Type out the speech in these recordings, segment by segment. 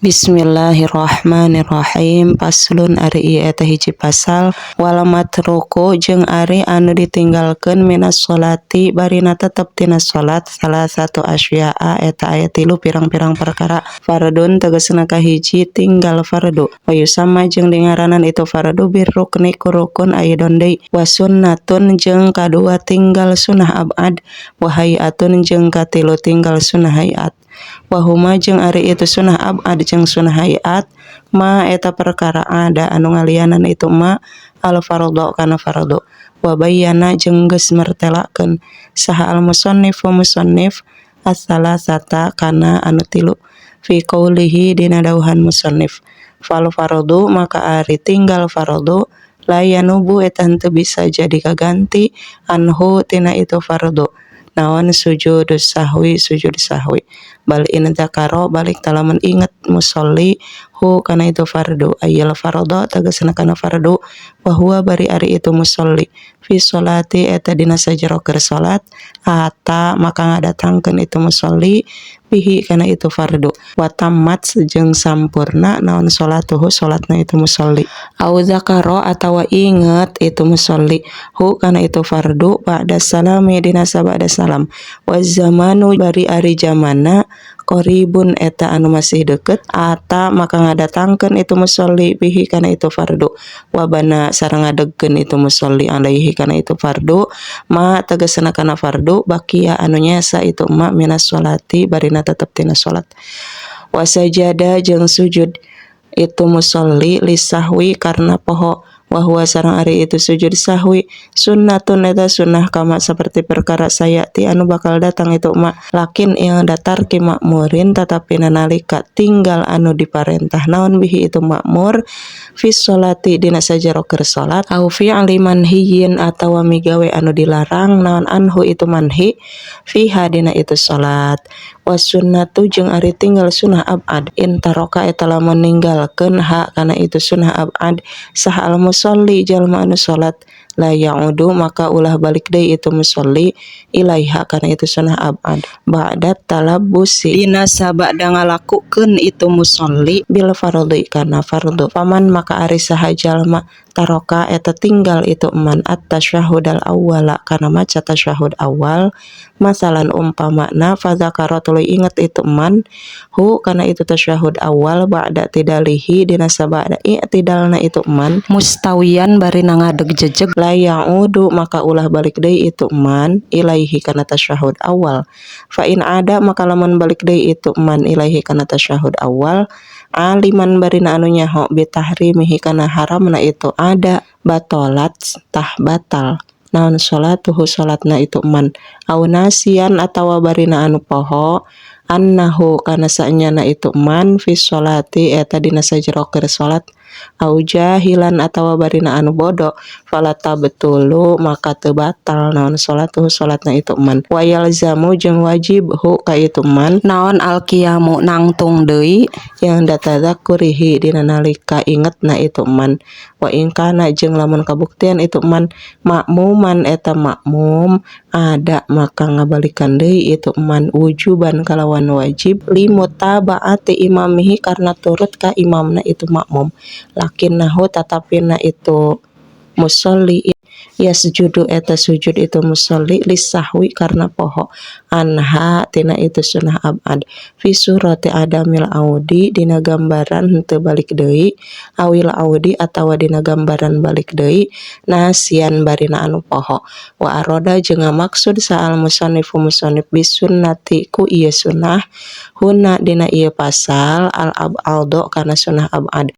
Bismillahirrahmanirrahim. Faslun, ari ieu eta hiji pasal. Wal matruku, jeung ari anu ditinggalkeun, minas sholati, barina tetep tina salat, salasatu asya'a, eta aya tilu pirang-pirang perkara. Fardun, tegasna kahiji tinggal fardu. Wa yusamma, jeung dingaranan itu fardu, birrukni, ku rukun, aidon deui. Wa sunnatun, jeung kadua tinggal sunah ab'ad. Wa hay'atun, jeung katilu tinggal sunah hay'at. Wa huma, jeung ari itu sunah ab'ad jeung sunah hay'at, ma, eta perkara, ada, anu ngalianan itu ma al fardhu, kana fardu. Wa bayyana, jeung geus mertelakeun saha al musannifu musannif, as-salasata, kana anu tilu, fi qaulihi, dina dawuhan musannif. Fal fardhu, maka ari tinggal fardu, la yanubu, eta henteu bisa jadi kaganti, anhu, tina itu fardu, naon sujudus sahwi, sujud sahwi. Bal in dzakara, balik talamun inget musolli, hu, kana itu fardu, ayil fardhu, tegasna kana fardu, wa huwa, bari ari itu musolli, fi sholati, eta dina sajero keur salat, ata, maka ngadatangkeun itu musolli, bihi, kana itu fardu. Wa tammat, jeung sampurna naon sholatuhu, salatna itu musolli. Au dzakara, atawa inget itu musolli, hu, kana itu fardu, ba'da salami, dina sabada salam, wa zamanu, bari ari zamanna, qaribun, eta anu masih deket, ata, maka ngadatangkeun itu musolli, bihi, kana itu fardu. Wa bana, sareng ngadegkeun itu musolli, alaihi, kana itu fardu, ma, tegasna kana fardu, bakia, anu nyesa itu ma, minas sholati, barina tetep tina salat. Wa sajada, jeung sujud itu musolli, lisahwi, karena poho. Wa huwa, sareng ari itu sujud sahwi, sunnatun, eta sunnah, kama, seperti perkara, sayati, anu bakal datang itu ma. Lakin inda tarki ma'murin, tatapi nalika tinggal anu diparentah naon bihi itu ma'mur, fi sholati, dina sajero keur salat, au fi'li manhiyin, atawa migawe anu dilarang naon anhu itu manhi, fiha, dina itu salat. Was sunnatu, jeung ari tinggal sunnah ab'ad, in taroka, eta lamun ninggalkeun, ha, kana itu sunnah ab'ad, saha al musolli, jalma anu salat, la ya'udu, maka ulah balik deui itu musolli, ilaiha, kana itu sunnah ab'ad, ba'da talabbusi, dina sabada ngalakukeun itu musolli, bil fardhi, kana fardu. Faman, maka ari saha jalma, taroka, eta tinggal itu man, at-tasyahudal awwala, kana maca tasyahud awal, masalan, umpamana, fadzakara, tuluy inget itu man, hu, kana itu tasyahud awal, ba'da tidalihi, dina sabada i'tidalna itu man, mustawiyan, bari ngadeg jejeg, la ya'udu, maka ulah balik deui itu man, ilaihi, kana tasyahud awal. Fa in ada, maka lamun balik deui itu man, ilaihi, kana tasyahud awal, aliman, barina anu nyaho, bitahrimihi, kana haramna itu ada, batolat, tah batal naon sholatuhu, salatna itu man. Au nasian, atawa barina anu poho, annahu, kana saenyana itu man, fi sholati, eta dina sajero keur salat, au jahilan, atawa barina anu bodoh, fala tabtulu, maka teu batal naon sholatuhu, salatna itu man. Wa yalzamu, jeung wajib, hu, ka itu man, naon al qiyamu, nangtung deui, inda tadzakurihi, dina nalika ingetna itu man. Wa in kana, jeung lamun kabuktian itu man, makmuman, eta makmum, ada, maka ngabalikan deui itu man, wujuban, kalawan wajib, limutabaati imamihi, karena turut ka imamna itu makmum. Lakinnahu, tatapina itu musolli, yasjudu, eta sujud itu musolli, lisahwi, karena poho, anha, tina itu sunnah ab'ad, fi surati adamil audi, dina gambaran henteu balik deui, awil audi, atawa dina gambaran balik deui, nasian, barina anu poho. Wa aroda, jeung ngamaksud saha al musannifu musannif, bisunnati, ku ieu sunnah, huna, dina ieu pasal, al ab'adu, kana sunnah ab'ad,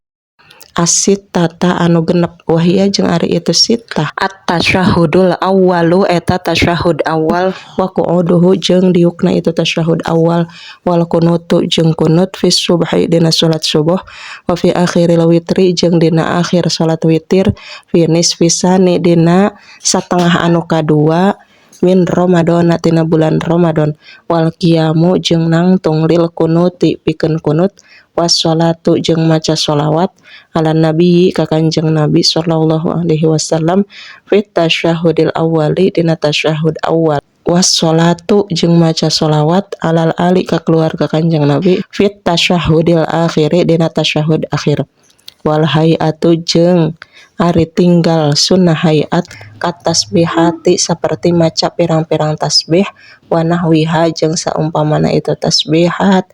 as-sittata, anu genep. Wahia, jeung ari itu sittah, at-tasyahudul awwalu, eta tasyahud awal, wa qu'uduhu, jeung diukna itu tasyahud awal, wal kunutu, jeung kunut, fi subhi, dina salat subuh, wa fi akhiril witri, jeung dina akhir salat witir, fi nisfi sani, dina satengah anu kadua, min Ramadhana, tina bulan Ramadan, wal qiyamu, jeung nangtung, lil kunuti, pikeun kunut, wassalatu, jeung maca sholawat, ala nabi, ka kanjeng Nabi sallallahu alaihi wasallam, fit tasyahudil awwali, dina tasyahud awal. Wassolatu jeung maca sholawat alal ali ka keluarga Kanjeng Nabi fit tasyahudil akhiri dina tasyahud akhir. Wal hayatu jeung ari tinggal sunnah hayat katasbihati saperti maca pirang-pirang tasbih wa nahwiha jeung saumpamana itu tasbihat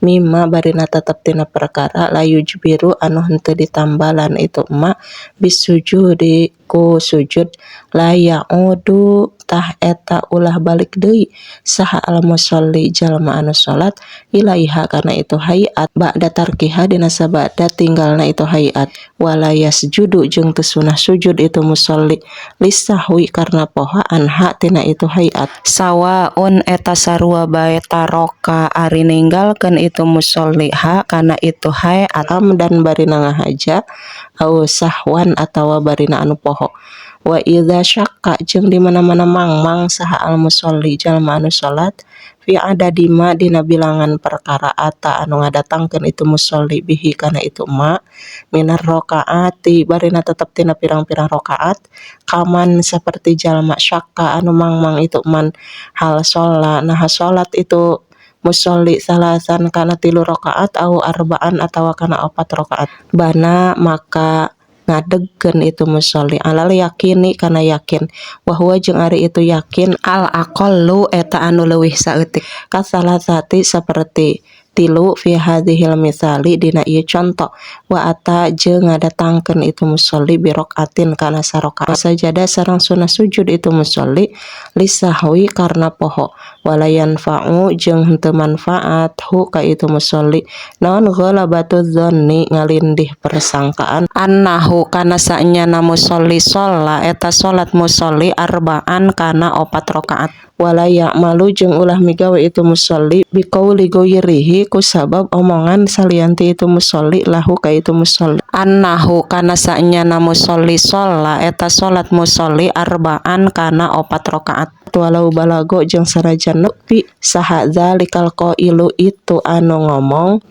mimma barina tetep tina perkara la yujbiru anu henteu ditambalan itu ma bisujudi ku sujud. La ya'udu tah eta ulah balik deui saha al musolli jalma anu salat ilaiha kana itu hayat ba'da tarkiha dina sabada tinggalna itu hayat. Wala yasjudu jeung teu sunah sujud itu musolli lisahwi karena poho anha tina itu hayat. Sawaun eta sarua bae taroka ari ninggalkeun itu musolli ha kana itu hayat amdan barina ngahaja au sahwan atawa barina anu poho. Wa idza syakka jeung di mana-mana mangmang saha al musolli jalma anu salat fi adadi ma dina bilangan perkara ata anu ngadatangkeun itu musolli bihi kana itu ma minar rakaati barina tetep tina pirang-pirang rakaat kaman saperti jalma syakka anu mangmang itu man hal sholat nah salat itu musolli salasan kana 3 rakaat au arba'an atawa kana 4 rakaat. Bana maka ngadegkeun itu musolli alal yakini kana yakin wa huwa jeung ari itu yakin al aqallu eta anu leuwih saeutik kasalasati saperti 3 fi hadhil misali dina ieu conto. Wa ata jeung ngadatangkeun itu musolli bi rakaatin kana sarakaat sajada sareng sunah sujud itu musolli lisahwi karena poho. Wala yanfa'u jeung henteu manfaat hu ka itu musolli naon ghalabatu dzanni ngalindih persangkaan annahu kana saenyana musolli sholla eta salat musolli arba'an kana 4 rakaat. Wala ya'malu jeung ulah migawe itu musolli biqauli ghairihi kusabab omongan salianti itu musolli lahu ka itu musolli annahu kana saenyana musolli sholla eta salat musolli arba'an kana 4 rakaat. Walau balago jeung sanajan nepi saha zalikal qailu itu anu ngomong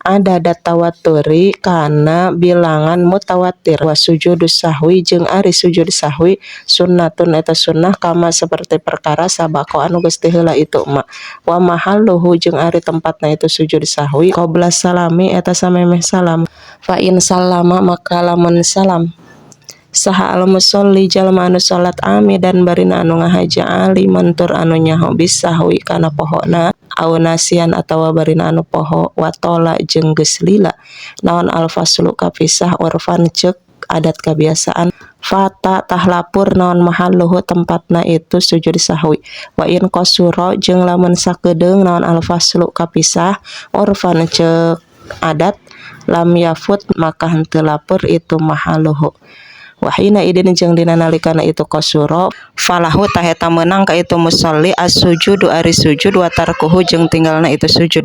ada tawaturi kana bilangan mutawatir. Wa sujudus sahwi jeung ari sujud sahwi sunnatun eta sunnah kama seperti perkara sabako anu geus teu heula itu ma. Wa mahalluhu jeung ari tempatna itu sujud sahwi qabla salami eta samemeh salam. Fa in sallama maka lamun salam saha al musolli jalma anu salat amidan barina anu ngahaja aliman tur anu nyaho bisahwi kana pohona au nasian atawa barina anu poho watola jeung geus lila naon al faslu kapisah urfan ceuk adat kebiasaan fata tah lapur naon mahalluhu tempatna itu sujud sahwi. Wa in qasura jeung lamun sakedeung naon al faslu kapisah urfan ceuk adat lam yafut maka henteu lapur itu mahalluhu. Wahina idin jeung dina nalikana itu qasura falahu tah eta meunang ka itu musolli as-sujudu ari sujud wa tarkuhu jeung tinggalna itu sujud.